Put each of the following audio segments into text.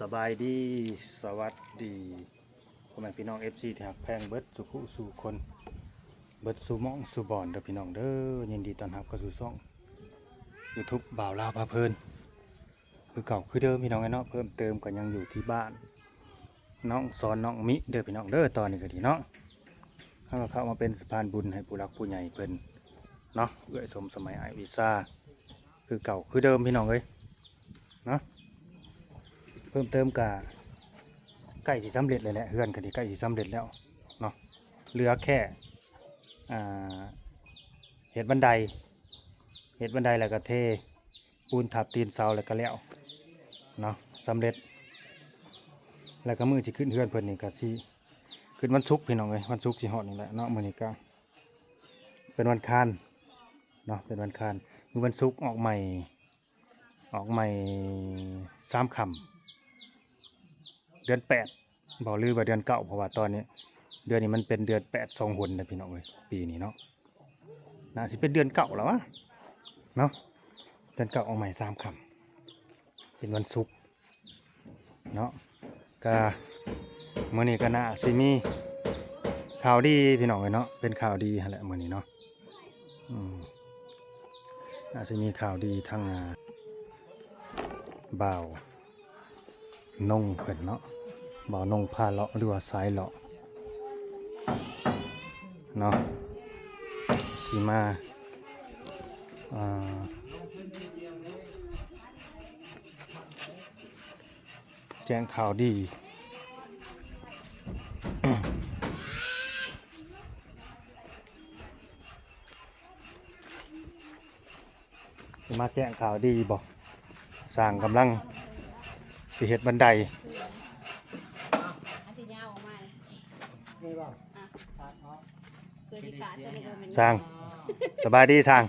ສະບາຍດີ ສະຫວັດດີ ພໍ່ແມ່ພີ່ນ້ອງ ເອັຟຊີ ທີ່ຮັກແພງເບິດສູ່ຜູ້ສູ່ຄົນ ເບິດສູ່ໝ່ອງສູ່ບ່ອນເດີພີ່ນ້ອງເດີ. ຍິນດີຕ້ອນຮັບເຂົ້າສູ່ຊ່ອງຢູທູບບ່າວລາວພາເພີນ ຄືເກົ່າຄືເດີມພີ່ນ້ອງເອີຍເນາະ. ເພີ່ມເຕີມກໍຍັງຢູ່ທີ່ບ້ານນ້ອງສອນນ້ອງມິເດີພີ່ນ້ອງເດີ. ຕອນນີ້ກໍດີເນາະ ເຮົາກໍເຂົ້າມາເປັນສະພານບຸນໃຫ້ຜູ້ຫຼັກຜູ້ໃຫຍ່ເພິ່ນເນາະ ເອື້ອຍສົມສະໄໝ ອ້າຍວິຊາ ຄືເກົ່າຄືເດີມພີ່ນ້ອງເອີຍເນາະ. ເພີ່ມເຕີມກະໃກ້ຊິສຳເລັດແລ້ວແຫຼະ ເຮືອນກໍດີໃກ້ຊິສຳເລັດແລ້ວເນາະ. ເຫຼືອແຄ່ ອ່າ ເຮັດບັນໄດ ເຮັດບັນໄດແລ້ວກໍເທປູນທັບຕີນເສົາແລ້ວກໍແລ້ວເນາະ ສຳເລັດ. ແລ້ວກໍມື້ຊິຂຶ້ນເຮືອນເພິ່ນນີ້ກໍຊິຂຶ້ນວັນສຸກພີ່ນ້ອງເອີຍ ວັນສຸກຊິຮອດນີ້ແຫຼະເນາະ. ມື້ນີ້ກໍເປັນວັນຄານເນາະ ເປັນວັນຄານ ມື້ວັນສຸກອອກໃໝ່ ອອກໃໝ່ສາມຄ່ຳ ເດືອນແປດ ບໍ່ ຫຼືວ່າເດືອນເກົ້າ ເພາະວ່າຕອນນີ້ ເດືອນນີ້ມັນເປັນເດືອນແປດສອງຫົນນະພີ່ນ້ອງເອີຍ ປີນີ້ເນາະ. ໜ້າຊິເປັນເດືອນເກົ້າແລ້ວວະເນາະ ເດືອນເກົ້າອອກໃໝ່ສາມຄ່ຳ ເປັນວັນສຸກເນາະ. ກະມື້ນີ້ກໍໜ້າຊິມີຂ່າວດີພີ່ນ້ອງເອີຍເນາະ ເປັນຂ່າວດີຫັ້ນແຫຼະມື້ນີ້ເນາະ. ອືມ ໜ້າຊິມີຂ່າວດີທາງ ອ່າ ບ່າວນົງເພິ່ນເນາະ ບ່າວນົງພາເລາະ ຫຼືວ່າສາຍເລາະເນາະ ຊິມາ ອ່າ ແຈ້ງຂ່າວດີ ຊິມາແຈ້ງຂ່າວດີບໍ? ຊ່າງກຳລັງຊິເຮັດບັນໄດ. ຊ່າງ ສະບາຍດີຊ່າງ.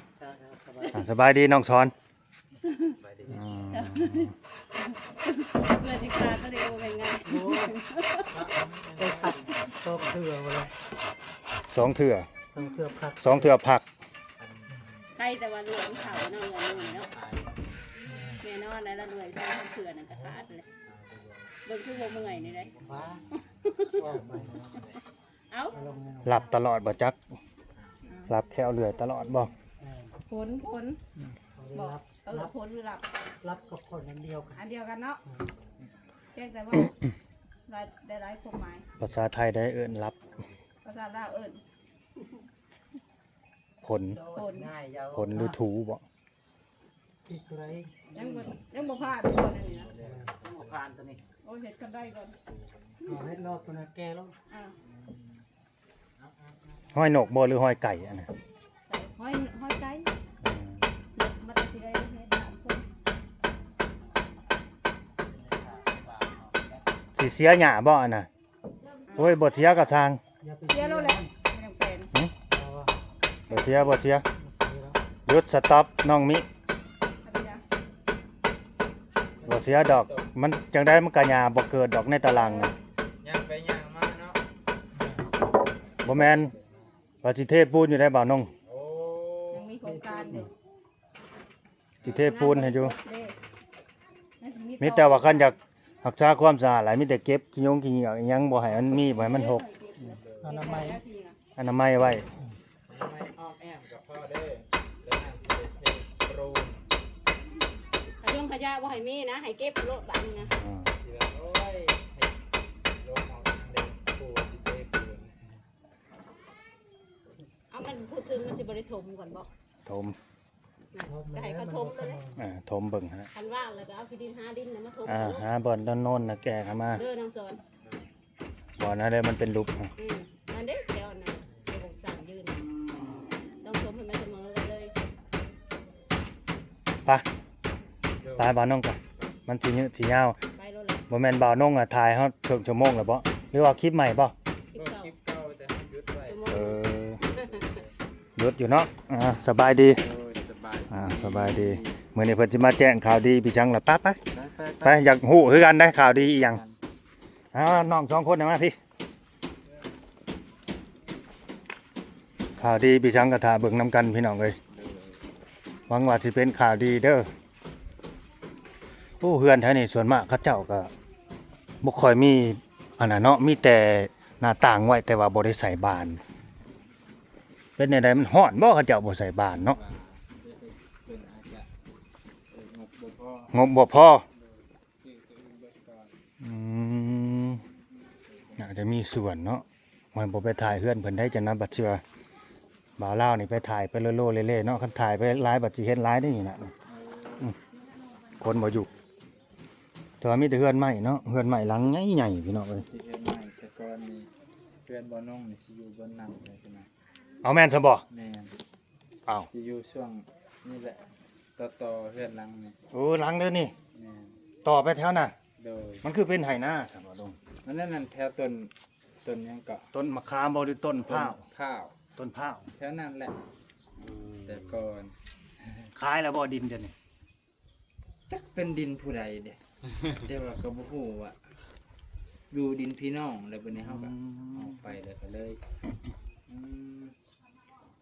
ອ່າ ສະບາຍດີນ້ອງສອນ. ອືມ ເພື່ອຊິຂາດຕົວນີ້ບໍ່ແມ່ນງ່າຍ. ໂອ້ຍ ໄດ້ພັກສອງເທື່ອບໍ່ລະ? ສອງເທື່ອ ສອງເທື່ອພັກ ສອງເທື່ອພັກ. ໃຄແຕ່ວ່າເລື່ອຍມັນເຂົ້າເນາະ ເລື່ອຍໜ່ວຍເນາະ. ແນ່ນອນແລ້ວ ລະເລື່ອຍສອງເທື່ອນັ້ນກໍຂາດແລ້ວ. ເບິ່ງຄືບໍ່ເມື່ອຍນີ້ເດ້. ເອົ້າ ຫຼັບຕະຫຼອດບໍ່ຈັກ? ຫຼັບແຂ້ວເລື່ອຍຕະຫຼອດບໍ່? ແມ່ນ ຝົນ ຝົນ ອືມ ບໍ່ ເອີ ຝົນຫຼືຫຼັບ? ຫຼັບກັບຝົນອັນດຽວກັນ ອັນດຽວກັນເນາະ. ອືມ ພຽງແຕ່ວ່າ ຫຼາຍ ໄດ້ຫຼາຍຄວາມໝາຍ. ພາສາໄທໄດ້ເອີ້ນຫຼັບ ພາສາລາວເອີ້ນ ຝົນ ຝົນ ຝົນ ຫຼືຖູບໍ່? ອີກເທົ່າໃດ? ຍັງບໍ່ ຍັງບໍ່ຜ່ານບໍ່ ອັນນີ້ນະ? ຍັງບໍ່ຜ່ານຕົວນີ້. ໂອ້ຍ ເຮັດຄັນໄດກ່ອນ. ເອົາເຮັດລອດຕົວນັ້ນແກ່ລົງ. ອ່າ ຮອຍນົກບໍ່ ຫຼືຮອຍໄກ່ອັນນັ້ນ? ຮອຍ ຮອຍໄກ່. ອືມ ມັນຊິໄດ້ເຮັດບ້ານເພິ່ນ. ຊິເສຍຫຍ້າບໍ່ອັນນັ້ນ? ໂອ້ຍ ບໍ່ເສຍກໍຊ່າງ. ເສຍໂລດແຫຼະ ມັນຍັງແປນ. ຫຶ? ບໍ່ເສຍ ບໍ່ເສຍ. ຢຸດ ສະຕັອບ ນ້ອງມິ. ບໍ່ເສຍດອກ ມັນຈັ່ງໃດມັນກະຫຍ້າບໍ່ເກີດດອກໃນຕາລ່າງນະ. ຍ່າງໄປຍ່າງມາເນາະ. ບໍ່ແມ່ນ ວ່າຊິເທປູນຢູ່ໃດບ່າວນົງ. ໂອ້ ຍັງມີໂຄງການຢູ່. ຊິເທປູນໃຫ້ຢູ່. ມີແຕ່ວ່າຄັນຢາກຮັກສາຄວາມສະອາດຫຼາຍ ມີແຕ່ເກັບຂີ້ຫຍົງຂີ້ເຫຍື້ອອີ່ຫຍັງ ບໍ່ໃຫ້ມັນມີ ບໍ່ໃຫ້ມັນຫົກ. ອະນາໄມ ອະນາໄມໄວ້. ອືມ ອອມແອ້ມກໍພໍເດີ ແລ້ວນຳໄປເທປູນ. ຂະຍົງຂະຢະບໍ່ໃຫ້ມີນະ ໃຫ້ເກັບໂລດບາດນີ້ນະ. ອ່າ ຊິວ່າ ໂອ້ຍ ໃຫ້ລົງອອກທາງເດີ ປູຊິເທປູນ. ເອົາ ມັນ ພູດເທິງມັນຊິບໍ່ໄດ້ຖົມກ່ອນບໍ່? ຖົມ ນະ ກໍໃຫ້ເຂົາຖົມໄປເລີຍ. ເອີ ຖົມເບິ່ງຫັ້ນແຫຼະ. ຄັນວ່າງແລ້ວກໍເອົາຂີ້ດິນ ຫາດິນນະມາຖົມ. ອ່າ ເນາະ ຫາບ່ອນໂນ່ນໆນະ ແກະເຂົ້າມາ. ເດີ ນ້ອງສອນ. ບ່ອນນັ້ນເດ້ ມັນເປັນຫຼຸບ. ອືມ ນັ້ນເດ້ ແຖວນັ້ນ ແຖວຂອງສາມຢືນ ຕ້ອງຖົມໃຫ້ມັນສະເໝີກັນເລີຍ. ໄປ ໄປ ບ່າວນົງ ໄປ ມັນຊິຍືດຊິຍາວ. ໄປໂລດແຫຼະ. ບໍ່ແມ່ນບ່າວນົງອະ ຖ່າຍຮອດເຄິ່ງຊົ່ວໂມງແລ້ວບໍ່ ຫຼືວ່າຄລິບໃໝ່ບໍ່? ຄລິບເກົ່າ ເອີ ຢຸດຢູ່ເນາະ. ອ່າ ສະບາຍດີ. ໂດຍ ສະບາຍດີ. ອ່າ ສະບາຍດີ. ມື້ນີ້ເພິ່ນຊິມາແຈ້ງຂ່າວດີປີສັງລະ. ໄປ ໄປ ໄປ ໄປ ຢາກຮູ້ຄືກັນໄດ໋ ຂ່າວດີອີ່ຫຍັງ. ອ່າ ນ້ອງສອງຄົນນະ ມາພີ້. ຂ່າວດີປີສັງກະຖ້າເບິ່ງນຳກັນພີ່ນ້ອງເອີຍ. ໂດຍ ຫວັງວ່າຊິເປັນຂ່າວດີເດີ. ໂອ້ ເຮືອນແຖວນີ້ສ່ວນມາກເຂົາເຈົ້າກໍ ບໍ່ຄ່อยມີອັນນັ້ນເນາະ ມີແຕ່ໜ້າຕ່າງໄວ້ ແຕ່ວ່າບໍ່ໄດ້ໃສ່ບານ. ເປັນແນວໃດ ມັນຮ້ອນບໍ່ ເຂົາເຈົ້າບໍ່ໃສ່ບານເນາະ? ງົບບໍ່ພໍ. ອືມ ອາດຈະມີສ່ວນເນາະ. ໂອ້ຍ ບໍ່ໄປຖ່າຍເຮືອນເພິ່ນໄດ້ ຈັ່ງນັ້ນບັດຊິວ່າ ບ່າວລາວນີ້ໄປຖ່າຍໄປໂລໆເລ່ໆເນາະ. ຄັນຖ່າຍໄປຫຼາຍບັດຊິເຫັນຫຼາຍເດ້ນີ້ນະ. ອືມ ຄົນບໍ່ຢູ່ ແຕ່ວ່າມີແຕ່ເຮືອນໄມ້ເນາະ ເຮືອນໄມ້ຫຼັງໃຫຍ່ໆ ພີ່ນ້ອງເອີຍ. ເຮືອນໄມ້ແຕ່ກ່ອນນີ້ ເຮືອນບ່າວນົງນີ້ຊິຢູ່ບ່ອນນັ້ນເລີຍນະ. ເອົາ ແມ່ນຊັ້ນບໍ່? ແມ່ນ. ເອົາ ຊິຢູ່ຊ່ວງນີ້ແຫຼະ ຕໍ່ໆເຮືອນຫຼັງນີ້. ໂອ້ ຫຼັງເດີນີ້. ແມ່ນ. ຕໍ່ໄປແຖວນັ້ນ. ໂດຍ. ມັນຄືເປັນໄຮ່ນາຊັ້ນບໍ່ລຸງ? ອັນນັ້ນ ນັ້ນແຖວຕົ້ນ ຕົ້ນຫຍັງເກາະ? ຕົ້ນມະຂາມບໍ່ ຫຼືຕົ້ນພ້າວ? ຕົ້ນພ້າວ. ຕົ້ນພ້າວ ແຖວນັ້ນແຫຼະ. ເອີ ແຕ່ກ່ອນ. ຂາຍແລ້ວບໍ່ດິນດຽວນີ້? ຈັກເປັນດິນຜູ້ໃດເດ້ ແຕ່ວ່າກໍບໍ່ຮູ້ວ່າຢູ່ດິນພີ່ນ້ອງ ແລ້ວບັດນີ້ເຮົາກໍ ອືມ ອອກໄປ ແລ້ວກໍເລີຍ ອືມ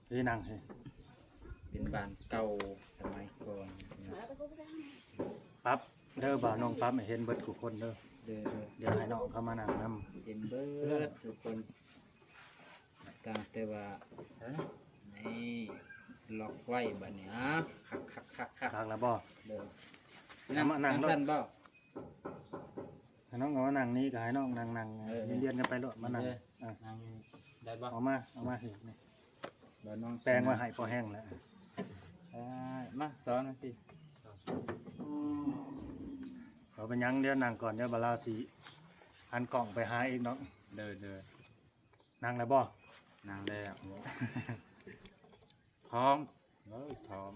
ເອີ ນັ່ງເອີ ເປັນບ້ານເກົ່າສະໄໝກ່ອນ. ປັບເດີ ບ່າວນ້ອງປັບໃຫ້ເຫັນເບິດທຸກຄົນເດີ. ເດີ ເດີ ດຽວໃຫ້ນ້ອງເຂົາມານັ່ງນຳ ເຫັນເບິດທຸກຄົນ. ຕ່າງແຕ່ວ່າ ນີ້ ລັອກໄວ້ບັດນີ້. ອາ ຄັກໆໆໆ ຄັກແລ້ວບໍ່? ເດີ ມານັ່ງ ນັ່ງຊັ້ນບໍ່? ໃຫ້ນ້ອງເອົາມານັ່ງນີ້ ກໍໃຫ້ນ້ອງນັ່ງ ນັ່ງ ເອີ ລຽນໆກັນໄປໂລດ ມານັ່ງ. ເອີ ອາ ນັ່ງໄດ້ບໍ່? ເອົາມາ ເອົາມາ ນີ້ ນີ້ ບ່າວນ້ອງແປງໄວ້ໃຫ້ພໍແຫ້ງແລ້ວ. ໄດ້ ມາ ສອນມາຕິ. ເອົາ ເປັນຫຍັງ ດຽວນັ່ງກ່ອນ ດຽວບ່າວລາວຊິຫັນກ້ອງໄປຫາອີກເນາະ. ເດີ ເດີ. ນັ່ງແລ້ວບໍ່? ນັ່ງແລ້ວ. ພ້ອມ. ເອີ ພ້ອມ.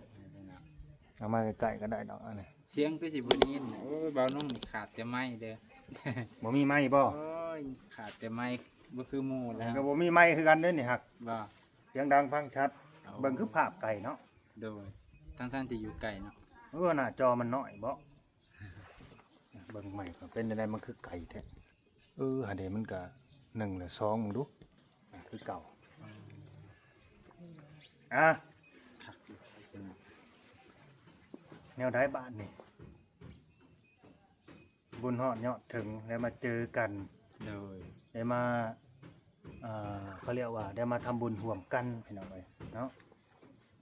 ເອົາມາໃກ້ໆກໍໄດ້ດອກ ອັນນີ້ ສຽງຄືຊິບໍ່ໄດ້ຍິນ. ໂອ້ຍ ບ່າວນົງນີ້ຂາດແຕ່ໄມເດີ. ບໍ່ມີໄມບໍ່? ໂອ້ຍ ຂາດແຕ່ໄມ ບໍ່ຄືໝູ່ແລ້ວ. ກໍບໍ່ມີໄມຄືກັນເດ້ນີ້ ຫາກ ບໍ່ ສຽງດັງຟັງຊັດ. ໂອ້ ເບິ່ງຄືພາບໄກເນາະ. ໂດຍ ທັງໆທີ່ຢູ່ໄກເນາະ. ເອີ ໜ້າຈໍມັນນ້ອຍບໍ? ເບິ່ງໃໝ່ກ່ອນ ເປັນຈັ່ງໃດ ມັນຄືໄກແທ້. ເອີ ຫັ້ນເດ ມັນກະໜຶ່ງແລະສອງ ເບິ່ງດູ ຄືເກົ່າ. ອາ ແນວໃດບາດນີ້ ບຸນຮອດຍອດເຖິງ ໄດ້ມາເຈີກັນ. ໂດຍ ໄດ້ມາ ອ່າ ເຂົາຮຽກວ່າໄດ້ມາທຳບຸນຮ່ວມກັນ ພີ່ນ້ອງເອີຍເນາະ.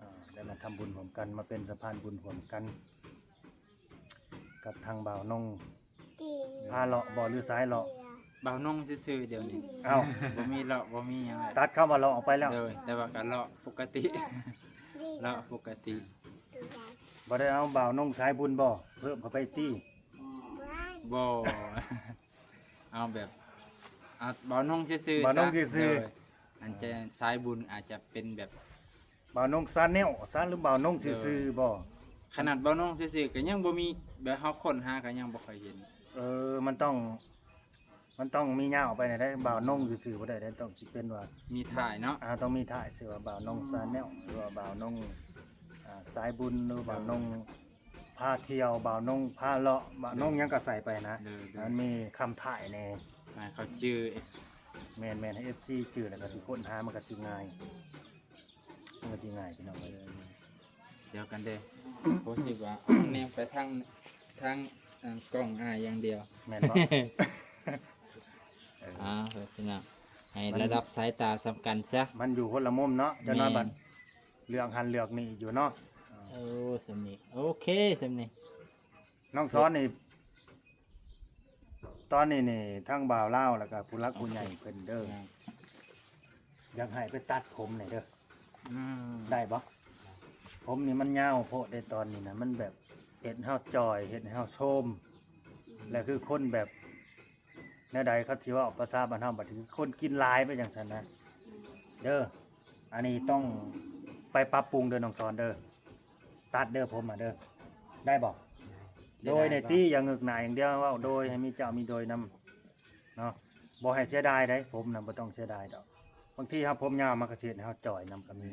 ອ່າ ໄດ້ມາທຳບຸນຮ່ວມກັນ ມາເປັນສະພານບຸນຮ່ວມກັນກັບທາງບ່າວນົງ. ພາເລາະບໍ່ ຫຼືສາຍເລາະ? ບ່າວນົງຊື່ໆດຽວນີ້. ເອົ້າ ບໍ່ມີເລາະ ບໍ່ມີຫຍັງ. ຕັດຄຳວ່າເລາະອອກໄປແລ້ວ. ໂດຍ ແຕ່ວ່າກໍເລາະປົກກະຕິ ເລາະປົກກະຕິ. ບໍ່ໄດ້ເອົາບ່າວນົງສາຍບຸນບໍ່ ເພີ່ມເຂົ້າໄປຕິ? ບໍ່ ເອົາແບບ ເອົາບ່າວນົງຊື່ໆ ບ່າວນົງຊື່ໆ. ໂດຍ ອັນຈະສາຍບຸນອາດຈະເປັນແບບ ບ່າວນົງຊາແນວຊະ ຫຼືບ່າວນົງຊື່ໆບໍ່? ຂະໜາດບ່າວນົງຊື່ໆກໍຍັງບໍ່ມີ ແບບເຮົາຄົ້ນຫາກໍຍັງບໍ່ຄ່ອຍເຫັນ. ເອີ ມັນຕ້ອງ ມັນຕ້ອງມີຍາວອອກໄປແດ່ ບ່າວນົງຊື່ໆບໍ່ໄດ້ເດ້ ຕ້ອງຊິເປັນວ່າມີທ້າຍເນາະ. ອ່າ ຕ້ອງມີທ້າຍ ຊື່ວ່າບ່າວນົງຊາແນວ ຫຼືວ່າບ່າວນົງ ອ່າ ສາຍບຸນ ຫຼືບ່າວນົງ ພາທ່ຽວ ບ່າວນົງພາເລາະ ບ່າວນົງຫຍັງກໍໃສ່ໄປນະ. ໂດຍ ໂດຍ ມັນມີຄຳທ້າຍແດ່ ໃຫ້ເຂົາຈື່. ແມ່ນໆ ໃຫ້ເອັຟຊີຈື່ ແລ້ວກໍຊິຄົ້ນຫາ ມັນກໍຊິງ່າຍ ມັນກໍຊິງ່າຍ ພີ່ນ້ອງເອີຍ. ດຽວກັນເດ້ ຮູ້ສຶກວ່າແນມໄປທາງ ທາງ ອັນ ກ້ອງອ້າຍຢ່າງດຽວ ແມ່ນບໍ່? ເອີ ອ່າ ພີ່ນ້ອງ ໃຫ້ ມັນ ລະດັບສາຍຕາສ່ຳກັນຊະ ມັນຢູ່ຄົນລະມຸມເນາະ. ຈັກໜ້ອຍບັດ ແມ່ນ ເລືອກຫັ້ນເລືອກນີ້ຢູ່ເນາະ. ໂອ້ ສ່ຳນີ້ ໂອເຄ ສ່ຳນີ້ ນ້ອງສອນນີ້ ຕອນນີ້ນີ້ ທາງບ່າວລາວ ແລ້ວກໍຜູ້ຫຼັກຜູ້ໃຫຍ່ເພິ່ນເດີ ອືມ ຢາກໃຫ້ໄປຕັດຜົມແດ່ເດີ. ອືມ ໄດ້ບໍ່? ຜົມນີ້ມັນຍາວໂພດເດ້ ຕອນນີ້ນະ ມັນແບບເຮັດໃຫ້ເຮົາຈ່ອຍ ເຮັດໃຫ້ເຮົາໂຊມ ແລະ ຄືຄົນແບບ ແນວໃດ ເຂົາຊິເວົ້າພາສາບ້ານເຮົາ ບັດນີ້ຄົນກິນຫຼາຍໄປຈັ່ງຊັ້ນນະ. ເດີ ອັນນີ້ຕ້ອງໄປປັບປຸງເດີ ນ້ອງສອນເດີ ຕັດເດີ ຜົມນະເດີ ໄດ້ບໍ່? ໂດຍແດ່ຕິ ຢ່າເງີຍໜ້າຢ່າງດຽວ ເວົ້າໂດຍ ໃຫ້ມີເຈົ້າມີໂດຍນຳເນາະ. ບໍ່ໃຫ້ເສຍດາຍເດ້ ຜົມນະ ບໍ່ຕ້ອງເສຍດາຍດອກ. ບາງທີເຮົາຜົມຍາວ ມັນກໍຊິເຮັດໃຫ້ເຮົາຈ່ອຍນຳກໍມີ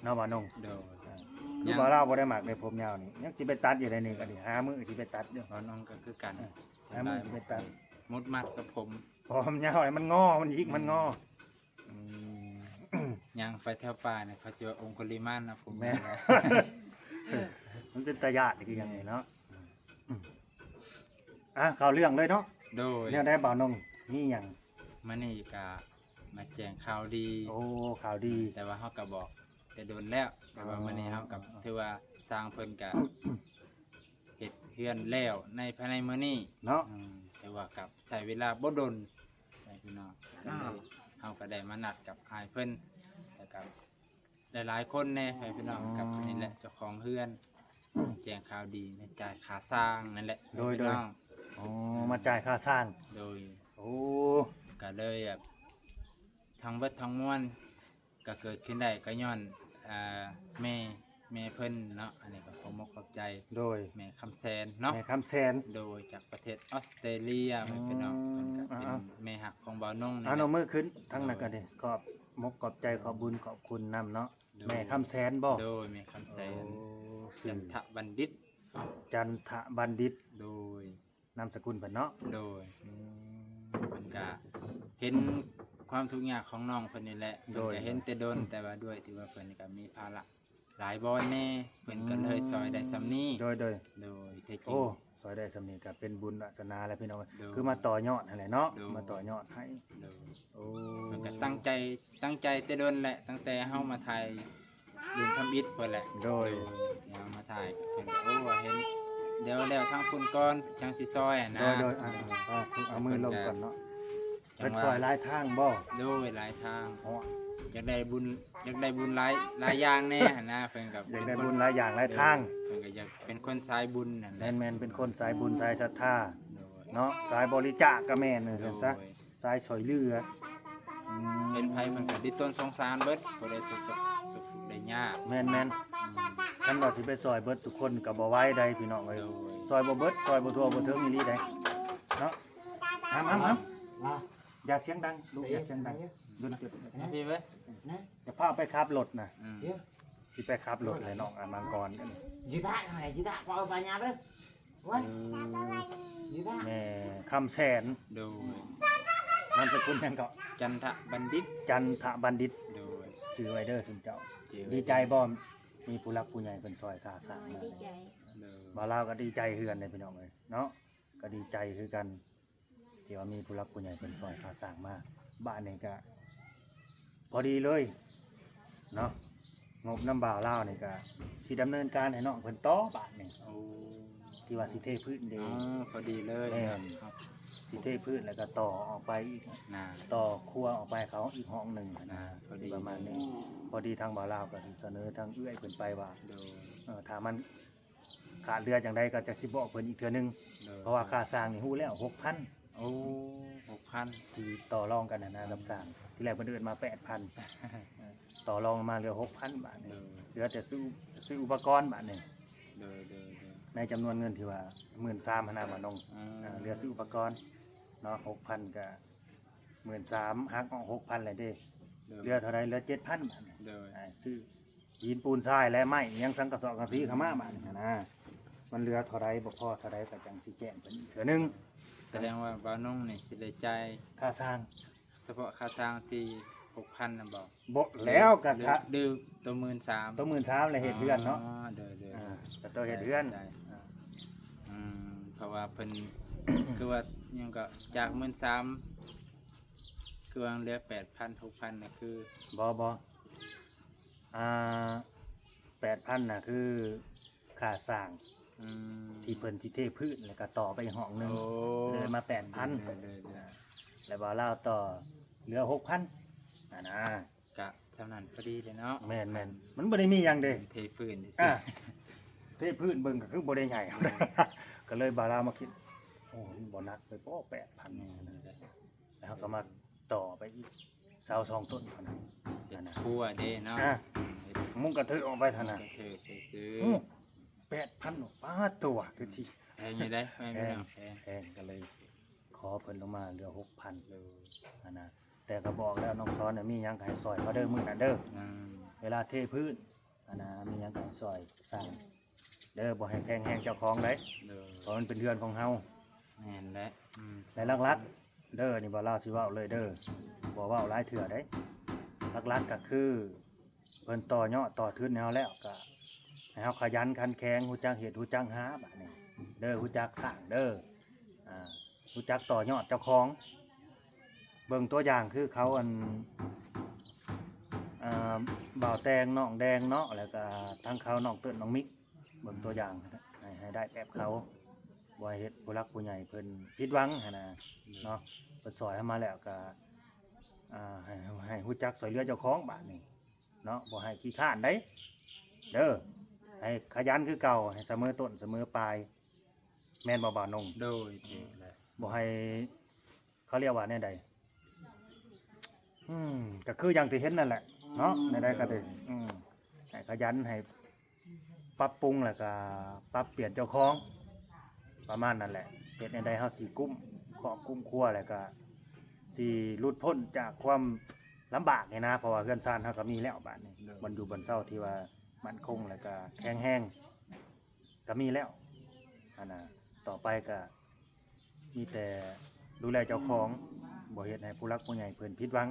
ເນາະ ບ່າວນົງ. ໂດຍ ອ່າ ຄືບ່າວລາວບໍ່ໄດ້ມັກເດ້ ຜົມຍາວນີ້ ຍັງຊິໄປຕັດຢູ່ໃດນີ້ ກໍດີ ຫາມື້ຊິໄປຕັດຢູ່. ບ່າວນົງກໍຄືກັນ ອ່າ ຫາມື້ຊິໄປຕັດ ໝົດມັດກັບຜົມ ຜົມຍາວໃຫ້ມັນງໍ ມັນຫຍິກ ອືມ ມັນງໍ. ອືມ ຍ່າງໄປແຖວປ່ານີ້ ເຂົາຊິວ່າອົງຄຸລິມານນະ ຜົມ ແມ່ນ ຍາວ ມັນເປັນຕາຢ້ານຄືຫຍັງນີ້ເນາະ. ອ່າ ເຂົ້າເລື່ອງເລີຍເນາະ. ໂດຍ ແນວໃດບ່າວນົງ ມີຫຍັງ? ມື້ນີ້ກະມາແຈ້ງຂ່າວດີ. ໂອ້ ຂ່າວດີ. ແຕ່ວ່າເຮົາກະບອກແຕ່ດົນແລ້ວ ແຕ່ວ່າ ອໍ ມື້ນີ້ເຮົາກະຖືວ່າຊ່າງເພິ່ນກະເຮັດເຮືອນແລ້ວໃນ ພາຍໃນມື້ນີ້ເນາະ. ອືມ ແຕ່ວ່າກະໃຊ້ເວລາບໍ່ດົນ ພີ່ນ້ອງ ກະເລີຍ ເຮົາກະໄດ້ມານັດກັບອ້າຍເພິ່ນ ແລ້ວກະ ຫຼາຍໆຄົນແດ່ ພີ່ນ້ອງ ກັບນີ້ແຫຼະ ເຈົ້າຂອງເຮືອນ ແຈ້ງຂ່າວດີ ມາຈ່າຍຄ່າສ້າງນັ້ນແຫຼະ ໂດຍ ພີ່ນ້ອງ. ອໍ ມາຈ່າຍຄ່າສ້າງ. ໂດຍ. ໂອ້ ກະເລີຍແບບ ທັງເບິດທັງມວນກະເກີດຂຶ້ນໄດ້ ກະຍ້ອນ ອ່າ ແມ່ ແມ່ເພິ່ນເນາະ. ອັນນີ້ກະຂໍມົກຂອບໃຈ ໂດຍ ແມ່ຄຳແສນເນາະ ແມ່ຄຳແສນ ໂດຍ ຈາກປະເທດອອສເຕຣເລຍ ພີ່ນ້ອງ. ເພິ່ນກະເປັນແມ່ຮັກຂອງບ່າວນົງນີ້ແຫຼະ. ເອົາ ເອົາມືຂຶ້ນທາງນັ້ນກະດີ ຂອບມົກຂອບໃຈ ຂອບບຸນຂອບຄຸນນຳເນາະ. ໂດຍ ແມ່ຄຳແສນບໍ? ໂດຍ ແມ່ຄຳແສນ. ໂອ້ ຈັນທະບັນດິດ ຈັນທະບັນດິດ. ໂດຍ ນາມສະກຸນເພິ່ນເນາະ. ໂດຍ. ອືມ ເພິ່ນກະເຫັນຄວາມທຸກຍາກຂອງນ້ອງເພິ່ນນີ້ແຫຼະ. ໂດຍ. ເພິ່ນກະເຫັນແຕ່ດົນ ແຕ່ວ່າດ້ວຍທີ່ວ່າເພິ່ນກະມີພາລະຫຼາຍບ່ອນແດ່ ເພິ່ນກະເລີຍຊ່ອຍໄດ້ສ່ຳນີ້. ໂດຍ ໂດຍ. ໂດຍ ແທ້ຈິງ ໂອ້ ຊ່ອຍໄດ້ສ່ຳນີ້ກະເປັນບຸນວາສະໜາແລ້ວ ພີ່ນ້ອງ. ໂດຍ. ຄືມາຕໍ່ຍອດຫັ້ນແຫຼະເນາະ. ໂດຍ. ມາຕໍ່ຍອດໃຫ້. ໂດຍ. ໂອ້ ເພິ່ນກະຕັ້ງໃຈ ຕັ້ງໃຈແຕ່ດົນແຫຼະ ຕັ້ງແຕ່ເຮົາມາຖ່າຍ ເດືອນທຳອິດພຸ້ນແຫຼະ. ໂດຍ. ໂດຍ ທີ່ເຮົາມາຖ່າຍ ເພິ່ນກະ ໂອ້ ວ່າເຫັນ ດຽວແລ້ວທາງພຸ້ນກ່ອນ ຈັ່ງຊິຊ່ອຍຫັ້ນນະ. ໂດຍ ໂດຍ. ອ່າ ເອົາມືລົງກ່ອນເນາະ. ເພິ່ນຊ່ອຍຫຼາຍທາງບໍ? ໂດຍ ຫຼາຍທາງ. ຢາກໄດ້ບຸນ ຢາກໄດ້ບຸນຫຼາຍ ຫຼາຍຢ່າງແດ່ຫັ້ນນະ ເພິ່ນກະ ຢາກໄດ້ບຸນຫຼາຍຢ່າງຫຼາຍທາງ. ໂດຍ. ເພິ່ນກະຢາກເປັນຄົນສາຍບຸນຫັ້ນແຫຼະ. ແມ່ນໆ ເປັນຄົນສາຍບຸນສາຍສັດທາ ໂດຍ ເນາະ ສາຍບໍລິຈາກກະແມ່ນ ວ່າຊັ້ນຊະ. ໂດຍ. ສາຍຊ່ວຍເຫຼືອ. ອືມ ເຫັນໃຜເພິ່ນກະດິດຕົນສົງສານເບິດ ບໍ່ໄດ້ຕົກທຸກໄດ້ຍາກ. ແມ່ນໆ. ອືມ ຄັນວ່າຊິໄປຊ່ອຍເບິດທຸກຄົນກະບໍ່ໄຫວໃດ໋ ພີ່ນ້ອງເອີຍ. ໂດຍ. ຊ່ອຍບໍ່ເບິດ ຊ່ອຍບໍ່ທົ່ວບໍ່ເຖິງອີ່ຫຼີໃດ໋ເນາະ. ອາ ອາ ອາ ຢ່າສຽງດັງລູກ ຢ່າສຽງດັງ. ດຸນຈຸດ ພີ່ເວີ້ຍ ຢ່າພາໄປຂັບລົດນະ. ອືມ ຊິໄປຂັບລົດແລ້ວນ້ອງອາມັງກອນ. ຈິຕະ ຈິຕະ ພາເອົາປາຍາໄປເດີ. ອືມ ແມ່ຄຳແສນ. ໂດຍ. ນາມສະກຸນຫຍັງເກາະ? ຈັນທະບັນດິດ. ຈັນທະບັນດິດ. ໂດຍ. ຈື່ໄວ້ເດີຊຸມເຈົ້າ. ຈື່ໄວ້. ດີໃຈບໍ່ ມີຜູ້ຫຼັກຜູ້ໃຫຍ່ເພິ່ນຊ່ອຍຄ່າສ້າງມາ? ໂດຍ ດີໃຈ. ໂດຍ. ບ່າວລາວກະດີໃຈຄືກັນເດ້ ພີ່ນ້ອງເອີຍເນາະ ກະດີໃຈຄືກັນ ທີ່ວ່າມີຜູ້ຫຼັກຜູ້ໃຫຍ່ເພິ່ນຊ່ອຍຄ່າສ້າງມາ. ບາດນີ້ກະພໍດີເລີຍເນາະ ງົບນຳບ່າວລາວນີ້ກະຊິດຳເນີນການໃຫ້ນ້ອງເພິ່ນຕໍ່ບາດນີ້. ໂອ້ ທີ່ວ່າຊິເທພື້ນເດ. ອໍ ພໍດີເລີຍ. ແມ່ນ. ຊິເທພື້ນແລ້ວກະຕໍ່ອອກໄປອີກ ຕໍ່ຄົວອອກໄປເຂົ້າອີກຫ້ອງໜຶ່ງຫັ້ນນະ. ຊິປະມານນີ້. ພໍດີທາງບ່າວລາວກະຊິສະເໜີທາງເອື້ອຍເພິ່ນໄປວ່າ ໂດຍ ເອີ ຖ້າມັນ ຂາດເຫຼືອຈັ່ງໃດກະຈະຊິບອກເພິ່ນອີກເທື່ອໜຶ່ງ. ໂດຍ. ເພາະວ່າຄ່າສ້າງນີ້ຮູ້ແລ້ວ ຫົກພັນ. ໂອ້ ຫົກພັນ ທີ່ຕໍ່ລອງກັນຫັ້ນນະ ອືມ ກັບຊ່າງ. ທີແລກເພິ່ນເອີ້ນມາ ແປດພັນ ຕໍ່ລອງມາເຫຼືອ ຫົກພັນ ບາດນີ້. ໂດຍ. ເຫຼືອແຕ່ຊື້ ຊື້ອຸປະກອນບາດນີ້. ໂດຍ ໂດຍ ໂດຍ. ໃນຈຳນວນເງິນທີ່ວ່າ ໝື່ນສາມພັນ ຫັ້ນນະ ບ່າວນົງ. ອືມ ເຫຼືອຊື້ອຸປະກອນເນາະ ຫົກພັນ ກະ ໝື່ນສາມ ຫັກອອກ ຫົກພັນ ແລ້ວເດ້. ໂດຍ. ເຫຼືອເທົ່າໃດ? ເຫຼືອ ເຈັດພັນ ບາດນີ້. ໂດຍ. ອ່າ ຊື້ຫີນປູນຊາຍ ແລະ ໄມ້ຫຍັງ ສັງກະສອກສັງກະສີເຂົ້າມາບາດນີ້ຫັ້ນນະ ມັນເຫຼືອເທົ່າໃດ ບໍ່ພໍເທົ່າໃດ ກະຈັ່ງຊິແຈ້ງເພິ່ນອີກເທື່ອໜຶ່ງ. ສະແດງວ່າບ່າວນົງນີ້ຊິໄດ້ຈ່າຍຄ່າສ້າງ ສະເພາະຄ່າສ້າງທີ່ ຫົກພັນ ນະບໍ? ບໍ່ແລ້ວ ກະ ຫຼື ໂຕໝື່ນສາມ ໂຕໝື່ນສາມ ແລ້ວເຮັດເຮືອນເນາະ. ອໍ ໂດຍ ໂດຍ. ອ່າ ກະໂຕເຮັດເຮືອນ. ອືມ ເພາະວ່າເພິ່ນ ຄືວ່າຫຍັງເກາະ ຈາກໝື່ນສາມ ຄືວ່າເຫຼືອ ແປດພັນ ຫົກພັນ ນະ ຄື ບໍ່ ບໍ່ ອ່າ ແປດພັນ ນະ ຄືຄ່າສ້າງ ອືມ ທີ່ເພິ່ນຊິເທພື້ນ ແລ້ວກະຕໍ່ໄປອີກຫ້ອງໜຶ່ງ. ໂອ້ ເຫຼືອມາ ແປດພັນ. ໂດຍ ໂດຍ ໂດຍ. ອ່າ ແລ້ວບ່າວລາວຕໍ່ເຫຼືອ ຫົກພັນ ຫັ້ນນະ. ກະສ່ຳນັ້ນພໍດີເລີຍເນາະ. ແມ່ນໆ ມັນບໍ່ໄດ້ມີຫຍັງເດ້ ເທພື້ນຊື່ໆ. ອ່າ ເທພື້ນເບິ່ງກະຄືບໍ່ໄດ້ໃຫຍ່ ກະເລີຍບ່າວລາວມາຄິດ ໂອ້ ມັນບໍ່ໜັກໄປບໍ ແປດພັນ. ແມ່ນ ແລ້ວເຮົາກະມາຕໍ່ໄປອີກ ເສົາສອງຕົ້ນເທົ່ານັ້ນ. ເຮັດຄົວເດ້ເນາະ. ອ່າ ມຸງກະເທີອອກໄປເທົ່ານັ້ນ ກະເທີຊື່ໆ. ໂອ້ ແປດພັນ ປາດໂທ້ ຄືຊິແພງຢູ່ເດ້. ແພງ ແພງ ກະເລີຍຂໍເພິ່ນລົງມາເຫຼືອ ຫົກພັນ ຫັ້ນນະ. ແຕ່ກະບອກແລ້ວ ນ້ອງສອນນະ ມີຫຍັງກະໃຫ້ຊ່ອຍເຂົາເດີ ມື້ນັ້ນເດີ. ອືມ ເວລາເທພື້ນຫັ້ນນະ ມີຫຍັງກະໃຫ້ຊ່ອຍສ້າງເດີ ບໍ່ໃຫ້ແພງແຮງເຈົ້າຂອງໃດ໋. ໂດຍ. ເພາະມັນເປັນເຮືອນຂອງເຮົາ. ແມ່ນແຫຼະ. ອືມ ແລະ ຫຼັກໆເດີ ນີ້ບ່າວລາວຊິເວົ້າເລີຍເດີ ບໍ່ເວົ້າຫຼາຍເທື່ອໃດ໋. ຫຼັກໆກະຄື ເພິ່ນຕໍ່ຍອດຕໍ່ທຶນໃຫ້ເຮົາແລ້ວ ກະໃຫ້ເຮົາຂະຫຍັນຂັນແຂງ ຮູ້ຈັກເຮັດ ຮູ້ຈັກຫາ ບາດນີ້ເດີ ຮູ້ຈັກສ້າງເດີ. ອ່າ ຮູ້ຈັກຕໍ່ຍອດເຈົ້າຂອງ. ເບິ່ງຕົວຢ່າງຄືເຂົາ ອັນ ເອີ ບ່າວແຕງ ນ້ອງແດງເນາະ ແລ້ວກະທັງເຂົາ ນ້ອງເຕີນ ນ້ອງມິກ ເບິ່ງຕົວຢ່າງໃຫ້ ໃຫ້ໄດ້ແບບເຂົາ ບໍ່ໃຫ້ເຮັດຜູ້ຫຼັກຜູ້ໃຫຍ່ເພິ່ນຜິດຫວັງຫັ້ນນະເນາະ. ເພິ່ນຊ່ອຍເຮົາມາແລ້ວກະ ອ່າ ໃຫ້ ໃຫ້ຮູ້ຈັກຊ່ອຍເຫຼືອເຈົ້າຂອງບາດນີ້ເນາະ ບໍ່ໃຫ້ຂີ້ຄ້ານໃດເດີ ໃຫ້ຂະຫຍັນຄືເກົ່າ ໃຫ້ສະເໝີຕົ້ນສະເໝີປາຍ ແມ່ນບໍ່ ບ່າວນົງ? ໂດຍ ຖືກແລ້ວ ບໍ່ໃຫ້ ເຂົາລຽກວ່າແນວໃດ? ອືມ ກໍຄືຢ່າງທີ່ເຫັນນັ້ນແຫຼະເນາະ ແນວໃດກໍດີ ອືມ ໃຫ້ຂະຫຍັນ ໃຫ້ປັບປຸງ ແລ້ວກໍປັບປ່ຽນເຈົ້າຂອງ ປະມານນັ້ນແຫຼະ. ເຮັດແນວໃດເຮົາຊິກຸ້ມຄອບກຸ້ມຄົວ ແລ້ວກໍຊິຫຼຸດພົ້ນຈາກຄວາມລຳບາກນີ້ນະ ເພາະວ່າເຮືອນຊານເຮົາກໍມີແລ້ວບາດນີ້ ໂດຍ ບ່ອນຢູ່ບ່ອນເຊົາທີ່ວ່າໝັ້ນຄົງ ແລ້ວກໍແຂງແຮງ ກໍມີແລ້ວຫັ້ນນະ. ຕໍ່ໄປກໍມີແຕ່ດູແລເຈົ້າຂອງ ບໍ່ເຮັດໃຫ້ຜູ້ຫຼັກຜູ້ໃຫຍ່ເພິ່ນຜິດຫວັງ.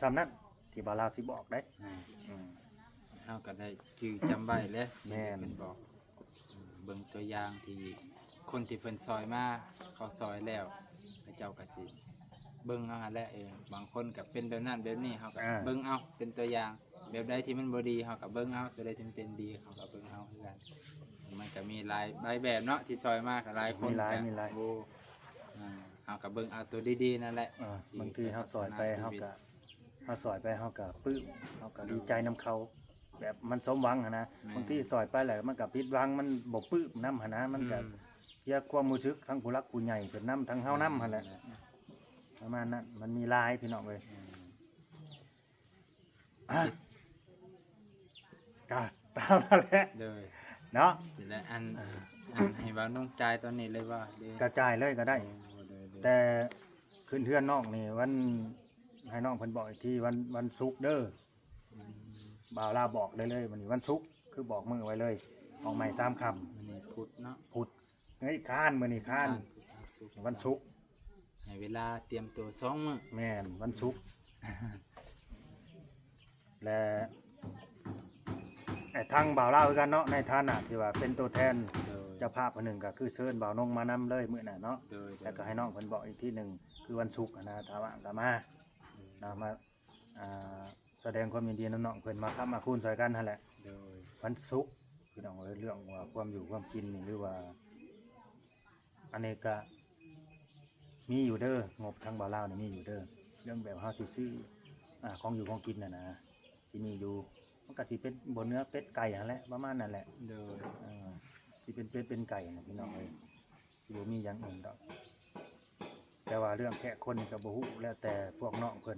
ສ່ຳນັ້ນທີ່ບ່າວລາວຊິບອກເດ້. ແມ່ນ ອືມ ເຮົາກໍໄດ້ຈື່ຈຳໄວ້ແຫຼະ ແມ່ນ ທີ່ເພິ່ນບອກ ເບິ່ງຕົວຢ່າງທີ່ຄົນທີ່ເພິ່ນຊ່ອຍມາ ເຂົາຊ່ອຍແລ້ວ ເຂົາເຈົ້າກໍຊິເບິ່ງເອົາຫັ້ນແຫຼະ. ເອີ ບາງຄົນກໍເປັນແບບນັ້ນແບບນີ້ ເຮົາກໍ ອ່າ ເບິ່ງເອົາເປັນຕົວຢ່າງ. ແບບໃດທີ່ມັນບໍ່ດີ ເຮົາກໍເບິ່ງເອົາ ຕົວໃດທີ່ມັນເປັນດີ ເຮົາກໍເບິ່ງເອົາຄືກັນ. ມັນກໍມີຫຼາຍ ຫຼາຍແບບເນາະ ທີ່ຊ່ອຍມາ ກໍຫຼາຍຄົນ ມີຫຼາຍ ກໍ ມີຫຼາຍ ໂອ້ ອ່າ ເຮົາກໍເບິ່ງເອົາຕົວດີໆນັ້ນແຫຼະ ອ່າ ທີ່ ບາງທີເຮົາຊ່ອຍໄປ ເຮົາກໍ ເຮົາຊ່ອຍໄປ ເຮົາກໍປຶ້ມ ເຮົາກໍດີໃຈນຳເຂົາ ແບບມັນສົມຫວັງຫັ້ນນະ. ແມ່ນ ບາງທີຊ່ອຍໄປແລ້ວມັນກໍຜິດຫວັງ ມັນບໍ່ປຶ້ມນຳຫັ້ນນະ ມັນກໍ ອືມ ເສຍຄວາມຮູ້ສຶກ ທັງຜູ້ຫຼັກຜູ້ໃຫຍ່ເພິ່ນນຳ ທັງເຮົານຳຫັ້ນແຫຼະ ປະມານນັ້ນ. ມັນມີຫຼາຍ ພີ່ນ້ອງເອີຍ. ອືມ ອ່ະ ກະຕາມນັ້ນແຫຼະ ໂດຍ ເນາະ. ແລະ ອັນ ອ່າ ອັນໃຫ້ບ່າວນົງຈ່າຍຕອນນີ້ເລີຍບໍ່ ຫຼື ກະຈ່າຍເລີຍກະໄດ້. ໂອ້ ໂດຍ ໂດຍ ແຕ່ຂຶ້ນເຮືອນນ້ອງນີ້ ວັນ ໃຫ້ນ້ອງເພິ່ນບອກອີກທີ ວັນ ວັນສຸກເດີ. ອືມ ບ່າວລາວບອກໄດ້ເລີຍ ວັນນີ້ວັນສຸກ ຄືບອກມື້ໄວ້ເລີຍ ອອກໃໝ່ສາມຄ່ຳ. ມື້ນີ້ພຸດເນາະ ພຸດ ເຮີ້ຍ ຄານ ມື້ນີ້ຄານ ຄານ ພຸດ ສຸກ ວັນສຸກ ໃຫ້ເວລາຕຽມຕົວສອງມື້. ແມ່ນ ວັນສຸກ ແລະ ທາງບ່າວລາວຄືກັນເນາະ ໃນຖານະທີ່ວ່າເປັນຕົວແທນ ໂດຍ ເຈົ້າພາບຜູ້ໜຶ່ງ ກໍຄືເຊີນບ່າວນົງມານຳເລີຍມື້ນັ້ນເນາະ. ໂດຍ ໂດຍ ແລ້ວກໍໃຫ້ນ້ອງເພິ່ນບອກອີກທີໜຶ່ງ ຄືວັນສຸກຫັ້ນນະ ຖ້າວ່າງກໍມາ ໂດຍ ນະ ມາ ອ່າ ສະແດງຄວາມຍິນດີນຳນ້ອງເພິ່ນ ມາຄ້ຳມາຄູນຊ່ອຍກັນຫັ້ນແຫຼະ. ໂດຍ ວັນສຸກ ພີ່ນ້ອງເອີຍ ເລື່ອງວ່າຄວາມຢູ່ຄວາມກິນນີ້ ຫຼືວ່າ ອັນນີ້ກະມີຢູ່ເດີ ງົບທາງບ່າວລາວນີ້ມີຢູ່ເດີ ເລື່ອງແບບເຮົາຊິຊື້ ອ່າ ຂອງຢູ່ຂອງກິນຫັ້ນນະ ຊິມີຢູ່. ມັນກະຊິເປັນບໍ່ເນື້ອເປັດໄກ່ຫັ້ນແຫຼະ ປະມານນັ້ນແຫຼະ. ໂດຍ ເອີ ຊິເປັນເປັດເປັນໄກ່ນະ ພີ່ນ້ອງເອີຍ ຊິບໍ່ມີຢ່າງອື່ນດອກ. ແຕ່ວ່າເລື່ອງແຂກຄົນນີ້ກໍບໍ່ຮູ້ ແລ້ວແຕ່ພວກນ້ອງເພິ່ນ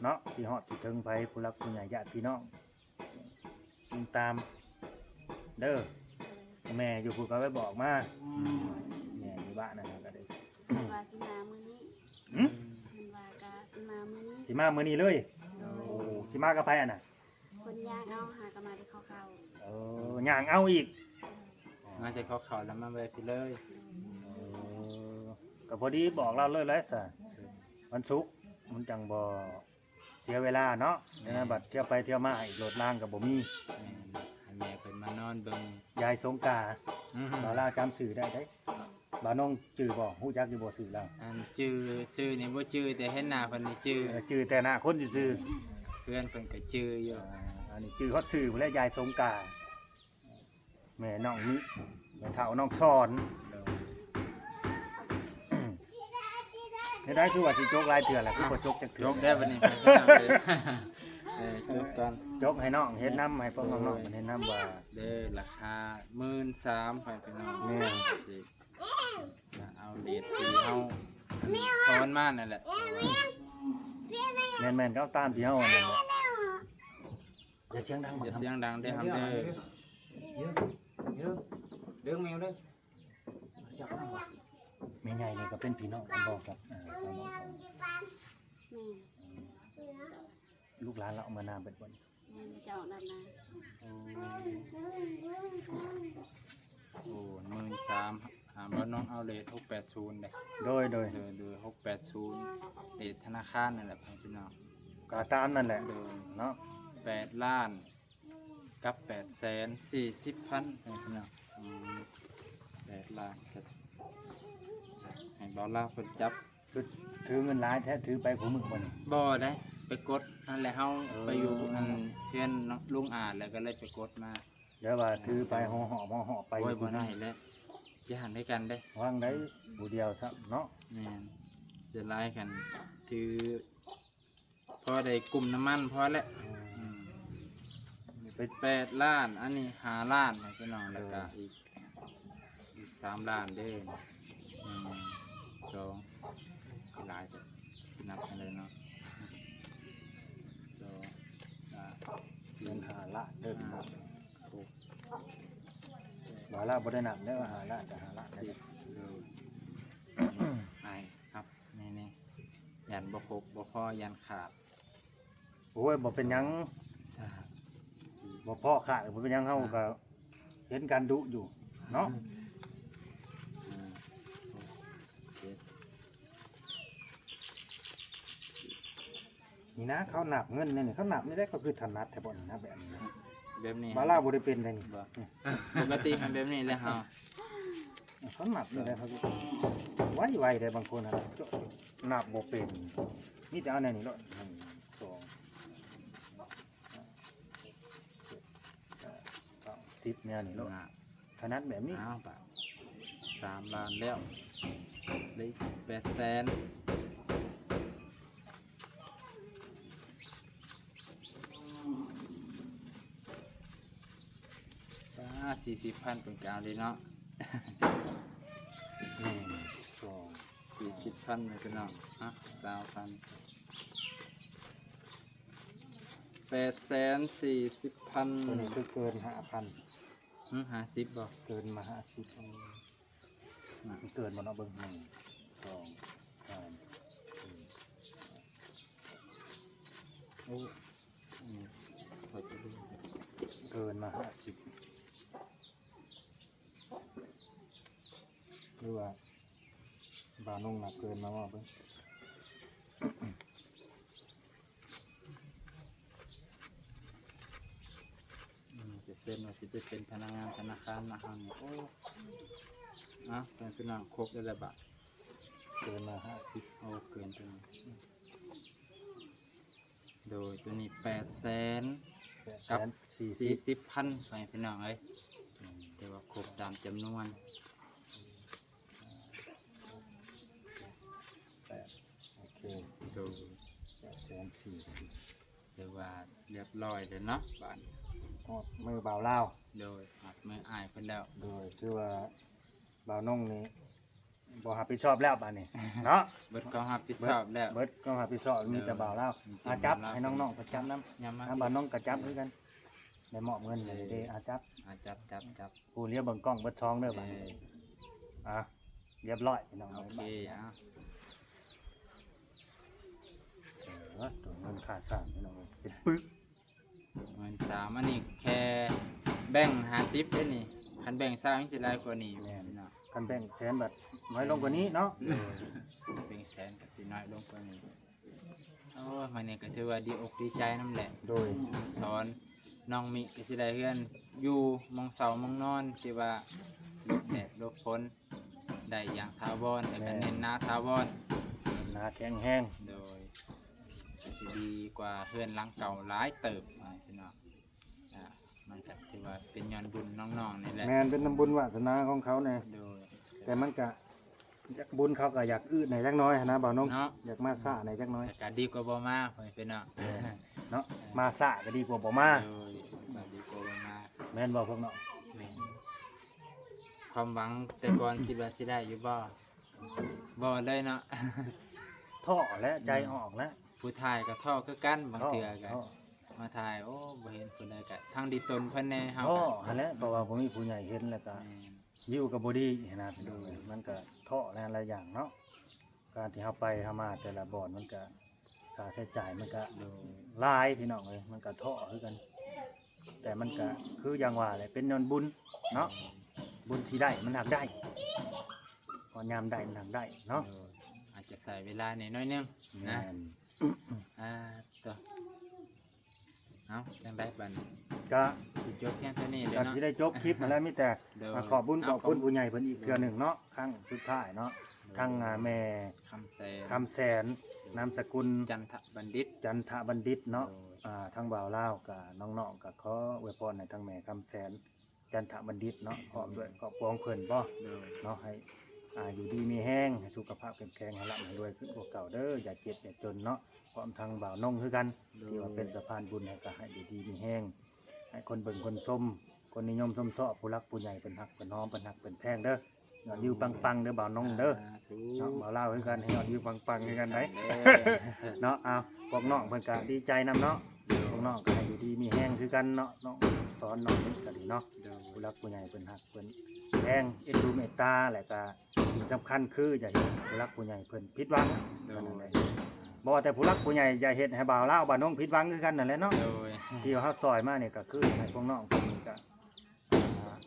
ເນາະ ຊິຮອດຊິເຖິງໃຜ ຜູ້ຫຼັກຜູ້ໃຫຍ່ ຍາດພີ່ນ້ອງ ຕິດຕາມເດີ. ແມ່ຢູ່ພຸ້ນກໍໄປບອກມາ ແມ່ຢູ່ບ້ານນັ້ນກໍໄດ້ ເພິ່ນວ່າຊິມາມື້ນີ້. ຫຶ? ເພິ່ນວ່າກະຊິມາມື້ນີ້ ຊິມາມື້ນີ້ເລີຍ. ໂອ້ ຊິມາກັບໃຜຫັ້ນນະ? ເພິ່ນຍ່າງເອົາ ຫາກໍມາແຕ່ເຂົ້າເຂົ້າ. ເອີ ຍ່າງເອົາອີກ ມາແຕ່ເຂົ້າເຂົ້າແລ້ວມາແວ່ພີ້ເລີຍ. ເອີ ກໍພໍດີບອກລາວເລີຍແຫຼະຊະ ວັນສຸກ ມັນຈັ່ງບໍ່ເສຍເວລາເນາະ. ແມ່ນ ແນວບັດທ່ຽວໄປທ່ຽວມາອີກ ລົດລາງກໍບໍ່ມີ. ແມ່ນ ໃຫ້ແມ່ເພິ່ນມານອນເບິ່ງ ຍາຍສົງກາ. ອືມ ບ່າວລາວຈຳຊື່ໄດ້ເດ້. ບ່າວນົງຈື່ບໍ່? ຮູ້ຈັກຢູ່ບໍ່ຊື່ລາວ? ອັນຈື່ຊື່ນີ້ບໍ່ຈື່ ແຕ່ເຫັນໜ້າເພິ່ນນີ້ຈື່. ເອີ ຈື່ແຕ່ໜ້າຄົນຊື່ໆ ເພື່ອນເພິ່ນກໍຈື່ຢູ່. ອ່າ ອັນນີ້ຈື່ຮອດຊື່ພຸ້ນແຫຼະ ຍາຍສົງກາ ແມ່ນ້ອງມິ ແມ່ເຖົ້ານ້ອງສອນ. ໂດຍ ແນວໃດຄືວ່າຊິຈົກຫຼາຍເທື່ອແລ້ວ ຄືບໍ່ຈົກຈັກເທື່ອ? ຈົກແລ້ວບັດນີ້ ເອີ ຈົກກ່ອນ ຈົກໃຫ້ນ້ອງເຮັດນຳ ໃຫ້ພວກນ້ອງໆເພິ່ນເຮັດນຳວ່າ ເດີ ລາຄາໝື່ນສາມ ພໍ່ແມ່ພີ່ນ້ອງ. ແມ່ນ ຊິ ກະເອົາເຣດທີ່ເຮົາ ອັນ ເພາະມັນມານັ້ນແຫຼະ. ແມ່ນໆ ກໍເອົາຕາມທີ່ເຮົາ ອັນນັ້ນແຫຼະ. ຢ່າສຽງດັງ ຢ່າສຽງດັງເດີ ເຮົາເດີ. ເດີ ເດີແມວເດີ. ແມ່ໃຫຍ່ນີ້ກໍເປັນພີ່ນ້ອງກັນບໍ່ກັບ ເອີ ທາງນ້ອງສອງ? ແມ່ນ. ອືມ ລູກຫຼານລາວເອົາມານາເບິດບໍ່? ແມ່ນ ເຈົ້ານັ້ນນະ. ໂອ້ ໂອ້ ໝື່ນສາມ ອ່າ ບ່າວນົງເອົາເຣດຫົກແປດສູນເດ້. ໂດຍ ໂດຍ ໂດຍ ຫົກແປດສູນ ເຣດທະນາຄານນັ້ນແຫຼະ ພີ່ນ້ອງ. ກໍຕາມນັ້ນແຫຼະ ໂດຍ ເນາະ ແປດລ້ານ ກັບແປດແສນສີ່ສິບພັນ ພີ່ນ້ອງ. ອືມ ແປດລ້ານກັບ ໃຫ້ບ່າວລາວເພິ່ນຈັບ. ຄືຖືເງິນຫຼາຍແທ້ ຖືໄປຄູ່ມື້ບໍ່ນີ້? ບໍ່ໄດ໋ ໄປກົດຫັ້ນແຫຼະ ເຮົາ ເອີ ໄປຢູ່ອັນເຮືອນລຸງອາດ ແລ້ວກໍເລີຍໄປກົດມາ. ແລ້ວວ່າຖືໄປຫໍ່ໆ ຫໍ່ໆໄປ. ໂອ້ຍ ບໍ່ໄດ້ແລ້ວ ຢ້ານຄືກັນເດ້ ຫວັງໄດ້ຜູ້ດຽວຊ້ຳເນາະ. ແມ່ນ ສ່ວນຫຼາຍຄັນຖື ພໍໄດ້ກຸ້ມນ້ຳມັນພໍແຫຼະ. ອືມ ອືມ ເປັນແປດລ້ານ ອັນນີ້ຫ້າລ້ານໃຫ້ພີ່ນ້ອງ ແລ້ວກະ ເອີ ອີກ ອີກສາມລ້ານເດ້. ໜຶ່ງ ສອງ ຫຼາຍແທ້ ນັບໃຫ້ເລີຍເນາະ. ສອງ ສາມ ສີ່ ເປັນຫ້າລ້ານເດີພີ່ນ້ອງ. ຫົກ ບ່າວລາວບໍ່ໄດ້ນັບເດີ ວ່າຫ້າລ້ານກໍຫ້າລ້ານ ສິບ ເດີ. ອ້າຍ ນັບ ນີ້ໆ ຢ້ານບໍ່ຄົບບໍ່ພໍ ຢ້ານຂາດ. ໂອ້ຍ ບໍ່ເປັນຫຍັງ ສາມ ສີ່ ບໍ່ພໍຂາດ ບໍ່ເປັນຫຍັງ ເຮົາກໍເຫັນກັນດຸຢູ່ເນາະ. ຫ້າ ຫົກ ເຈັດ ແປດ ນີ້ນະ ເຂົານັບເງິນນີ້ ເຂົານັບນີ້ໄດ້ ເຂົາຄືຖະໜັດແທ້ບໍ່ນີ້ນະ ແບບນີ້ນະ ແບບນີ້ ບ່າວລາວບໍ່ໄດ້ເປັນໄດ໋ນີ້. ບໍ່ ອືມ ປົກກະຕິຫັ້ນແບບນີ້ແຫຼະເຮົາ ເຂົານັບນີ້ໄດ້ ເຂົາໄວໆໄດ໋ ບາງຄົນຫັ້ນ ນັບບໍ່ເປັນ ມີແຕ່ເອົາແນວນີ້ໂລດ ໜຶ່ງ ສອງ ຫ້າ ຫົກ ເຈັດ ແປດ ເກົ້າ ສິບ ແນວນີ້ໂລດ ນະ ຖະໜັດແບບນີ້. ອ້າວ ບາດສາມລ້ານແລ້ວ ເຫຼືອອີກແປດແສນ. ປ້າ ສີ່ສິບພັນເພິ່ນກໍເອົາເດ້ເນາະ. ໜຶ່ງ ສອງ ສີ່ສິບພັນເລີຍພີ່ນ້ອງ ຮະ ຊາວພັນ ແປດແສນສີ່ສິບພັນ. ຕົວນີ້ຄືເກີນຫ້າພັນ. ຫຶ ຫ້າສິບບໍ່? ເກີນມາຫ້າສິບ. ເອີ ມັນເກີນບໍ່ເນາະ ເບິ່ງ ໜຶ່ງ ສອງ ສາມ ສີ່ ໂອ້ ອັນນີ້ຂ້ອຍຈະເບິ່ງ ເກີນມາຫ້າສິບ ຫຼືວ່າບ່າວນົງນັບເກີນມາ ເວົ້າເບິ່ງ. ອືມ ຈະເຊັນວ່າຊິໄປເປັນພະນັກງານທະນາຄານນະເຮົານີ້. ໂອ້ ເອົາ ເພິ່ນ ພີ່ນ້ອງ ຄົບແລ້ວລະບາດ ເກີນມາຫ້າສິບ. ໂອ້ ເກີນໄປ ໂດຍ ຕົວນີ້ແປດແສນ ແປດແສນ ກັບ ສີ່ສິບ ສີ່ສິບພັນ ໃຫ້ພີ່ນ້ອງເອີຍ. ອືມ ຖືວ່າຄົບຕາມຈຳນວນ. ແປດ ໂອເຄ ໂດຍ ແປດແສນສີ່ສິບ ຖືວ່າຮຽບຮ້ອຍແລ້ວເນາະ ບາດນີ້ຮອດມືບ່າວລາວ. ໂດຍ ຮອດມືອ້າຍເພິ່ນແລ້ວ. ໂດຍ ຖືວ່າບ່າວນົງນີ້ບໍ່ຮັບຜິດຊອບແລ້ວບາດນີ້ເນາະ ເບິດຄວາມຮັບຜິດຊອບແລ້ວ ເບິດຄວາມຮັບຜິດຊອບ ມີແຕ່ບ່າວລາວ. ໂດຍ ອາ ຈັບ ໃຫ້ນ້ອງໆເພິ່ນຈັບນຳ ຍາມມາ ອາ ບ່າວນົງກໍຈັບຄືກັນ ໄດ້ມອບເງິນໃຫ້ເດ້. ອາ ຈັບ ອາ ຈັບ ຈັບ ຈັບ ຜູ້ລຽວເບິ່ງກ້ອງເບິດຊ່ອງເດີບາດນີ້. ເອີ ອາ ຮຽບຮ້ອຍພີ່ນ້ອງ. ໂອເຄ ເອີ ເອົາ ເອີ ຕົວເງິນຄ່າສ້າງພີ່ນ້ອງເອີຍ ເປັນປຶກ ເງິນສາມ ອັນນີ້ແຄ່ແບ່ງຫ້າສິບເດ້ນີ້ ຄັນແບ່ງຊາວຍັງຊິຫຼາຍກວ່ານີ້. ແມ່ນ ພີ່ນ້ອງ ຄັນແບ່ງແສນບັດນ້ອຍລົງກວ່ານີ້ເນາະ. ໂດຍ ແບ່ງແສນກໍຊິນ້ອຍລົງກວ່ານີ້. ໂອ້ຍ ມື້ນີ້ກໍຖືວ່າດີອົກດີໃຈນຳແຫຼະ. ໂດຍ ສອນນ້ອງມິກໍຊິໄດ້ເຮືອນຢູ່ ໝ່ອງເຊົາໝ່ອງນອນທີ່ວ່າຫຼົບແດດຫຼົບຝົນໄດ້ຢ່າງຖາວອນ ແລ້ວກໍ ແມ່ນ ແໜ້ນໜາຖາວອນ ແໜ້ນໜາແຂງແຮງ. ໂດຍ ກໍຊິດີກວ່າເຮືອນຫຼັງເກົ່າຫຼາຍເຕີບ ພີ່ນ້ອງ. ອ່າ ມັນກໍຖືວ່າເປັນຍ້ອນບຸນນ້ອງໆນີ້ແຫຼະ. ແມ່ນ ເປັນນຳບຸນວາສະໜາຂອງເຂົາແດ່. ໂດຍ ແຕ່ມັນກະ ບຸນເຂົາກໍຢາກອືດໃຫ້ຈັກໜ້ອຍຫັ້ນນະ ບ່າວນົງເນາະ ຢາກມາຊ້າໃຫ້ຈັກໜ້ອຍ ແຕ່ກໍດີກວ່າບໍ່ມາ ພໍ່ແມ່ພີ່ນ້ອງເນາະ. ເອີ ມາຊ້າກໍດີກວ່າບໍ່ມາ. ໂດຍ ກໍດີກວ່າບໍ່ມາ. ແມ່ນບໍ່ພວກນ້ອງ? ແມ່ນ. ຄວາມຫວັງແຕ່ກ່ອນຄິດວ່າຊິໄດ້ຢູ່ບໍ່? ບໍ່ເລີຍເນາະ ທໍ້ແຫຼະ ໃຈອອກແລ້ວ. ຜູ້ຖ່າຍກໍທໍ້ຄືກັນ ບາງເທື່ອກໍ ທໍ້ ມາຖ່າຍ ໂອ້ ບໍ່ເຫັນຜູ້ໃດກໍທັງດີຕົນເພິ່ນແດ່ ເຮົາກໍ ທໍ້ຫັ້ນແຫຼະ ເພາະວ່າບໍ່ມີຜູ້ໃຫຍ່ເຫັນ ແລ້ວກໍ ແມ່ນ ວິວກໍບໍ່ດີຫັ້ນນະ. ໂດຍ ມັນກໍທໍ້ຫຼາຍໆຢ່າງເນາະ ການທີ່ເຮົາໄປເຮົາມາແຕ່ລະບ່ອນ ມັນກໍຄ່າໃຊ້ຈ່າຍມັນກໍ ໂດຍ ຫຼາຍ ພີ່ນ້ອງເອີຍ ມັນກໍທໍ້ຄືກັນ. ແຕ່ມັນກະຄືຢ່າງວ່າແຫຼະ ເປັນຍ້ອນບຸນເນາະ ບຸນຊິໄດ້ມັນຫາກໄດ້ ຮອດຍາມໄດ້ມັນຫາກໄດ້ເນາະ. ໂດຍ ອາດຈະໃຊ້ເວລາແດ່ໜ້ອຍໜຶ່ງນະ. ແມ່ນ. ອ່າ ໂຕ ເອົາ ຈັ່ງໃດບັດນີ້ ກະ ຊິຈົບພຽງເທົ່ານີ້ເດີເນາະ ກະຊິໄດ້ຈົບຄລິບຫັ້ນແຫຼະ ມີແຕ່ ໂດຍ ອາ ຂອບບຸນຂອບຄຸນຜູ້ໃຫຍ່ເພິ່ນອີກເທື່ອໜຶ່ງເນາະ ຄັ້ງສຸດທ້າຍເນາະ ໂດຍ ທາງ ອາ ແມ່ຄຳແສນ ຄຳແສນ ນາມສະກຸນ ຈັນທະບັນດິດ ຈັນທະບັນດິດເນາະ ໂດຍ ອາ ທາງບ່າວລາວກະ ນ້ອງໆ ກະຂໍອວຍພອນໃຫ້ທາງແມ່ຄຳແສນ ຈັນທະບັນດິດເນາະ ພ້ອມດ້ວຍຄອບຄົວຂອງເພິ່ນບໍ ໂດຍ ເນາະ ໃຫ້ ອາ ຢູ່ດີມີແຮງ ໃຫ້ສຸຂະພາບເຂັ້ມແຂງ ໃຫ້ລ່ຳໃຫ້ລວຍຂຶ້ນກວ່າເກົ່າເດີ ຢ່າເຈັບຢ່າຈົນເນາະ ພ້ອມທັງບ່າວນົງຄືກັນ ໂດຍ ທີ່ວ່າເປັນສະພານບຸນ ໃຫ້ ກໍໃຫ້ຢູ່ດີມີແຮງ ໃຫ້ຄົນເບິ່ງຄົນຊົມ ຄົນນິຍົມຊົມຊອບ ຜູ້ຫຼັກຜູ້ໃຫຍ່ເພິ່ນຮັກເພິ່ນຫອມ ເພິ່ນຮັກເພິ່ນແພງເດີ ຍອດວິວປັງໆ ເດີບ່າວນົງເດີ ສາທຸ ເນາະ ບ່າວລາວຄືກັນ ໃຫ້ຍອດວິວປັງໆ ຄືກັນໄດ໋ ເນາະ ເອົາ ພວກນ້ອງເພິ່ນກະດີໃຈນຳເນາະ ໂດຍ ພວກນ້ອງກະໃຫ້ຢູ່ດີມີແຮງຄືກັນເນາະ ນ້ອງສອນ ນ້ອງນິກກະດີເນາະ ໂດຍ ຜູ້ຫຼັກຜູ້ໃຫຍ່ເພິ່ນຮັກ ເພິ່ນແພງ ເອັນດູເມດຕາ ແລະກະສິ່ງສຳຄັນຄືຢ່າເຮັດໃຫ້ຜູ້ຫຼັກຜູ້ໃຫຍ່ເພິ່ນຜິດຫວັງ ໂດຍ ນັ້ນແຫຼະ ບໍ່ວ່າແຕ່ຜູ້ຫຼັກຜູ້ໃຫຍ່ ຢ່າເຮັດໃຫ້ບ່າວລາວບ່າວນົງຜິດຫວັງຄືກັນນັ້ນແຫຼະເນາະ ໂດຍ ທີ່ເຮົາຊ່ອຍມານີ້ກໍຄືໃຫ້ພວກນ້ອງເພິ່ນນີ້ກໍ ອ່າ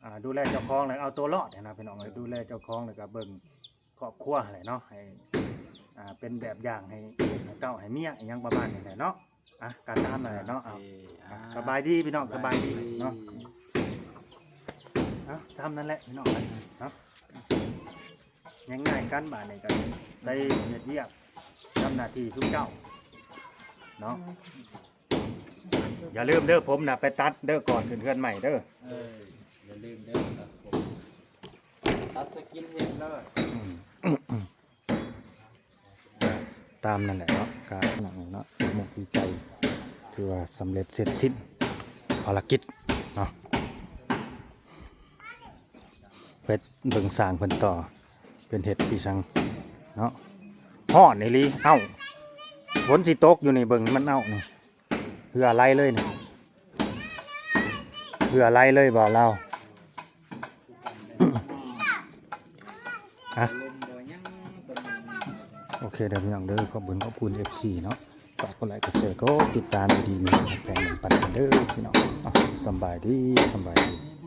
ອ່າ ດູແລເຈົ້າຂອງ ແລ້ວເອົາຕົວລອດຫັ້ນນະ ພີ່ນ້ອງເອີຍ ໂດຍ ດູແລເຈົ້າຂອງ ແລ້ວກໍເບິ່ງຄອບຄົວຫັ້ນແຫຼະເນາະ ໃຫ້ ອ່າ ເປັນແບບຢ່າງໃຫ້ ໃຫ້ເຕົ້າໃຫ້ເມຍ ອີ່ຫຍັງປະມານນີ້ແຫຼະເນາະ ອ່ະ ກໍຕາມນັ້ນແຫຼະເນາະ ໂອເຄ ເອົາ ອ່າ ສະບາຍດີພີ່ນ້ອງ ສະບາຍດີ ສະບາຍດີເນາະ ເອົາ ຊ່ຳນັ້ນແຫຼະພີ່ນ້ອງເນາະ ງ່າຍໆກັນບາດນີ້ກໍໄດ້ເຮັດວຽກ ທຳໜ້າທີ່ຊຸມເຈົ້າເນາະ ຢ່າລືມເດີ ຜົມນະໄປຕັດເດີ ກ່ອນຂຶ້ນເຮືອນໃໝ່ເດີ ເອີ ຢ່າລືມເດີ ຕັດ ຕັດສະກິນເຮັດເລີຍ ອືມ ຕາມນັ້ນແຫຼະເນາະ ກະເນາະ ດີອົກດີໃຈ ຖືວ່າສຳເລັດເສັດສິ້ນພາລະກິດເນາະ ໄປເບິ່ງຊ່າງເພິ່ນຕໍ່ ເພິ່ນເຮັດອີ່ຫຍັງເນາະ ຮ້ອນອີ່ຫຼີ ເອົ້າ ຝົນຊິຕົກຢູ່ນີ້ ເບິ່ງມັນເອົ້ານີ້ ເຫື່ອໄຫຼເລີຍນີ້ ເຫື່ອໄຫຼເລີຍ ບ່າວລາວ ອ່ະ ໂອເຄເດີພີ່ນ້ອງເດີ ຂອບຄຸນຂອບຄຸນເອັຟຊີເນາະ ຝາກກົດໄລກົດແຊ ກົດຕິດຕາມ ດີໆ ມີແຮງແພງປັນກັນເດີພີ່ນ້ອງ ອ່ະ ສຳບາຍດີ ສຳບາຍດີ.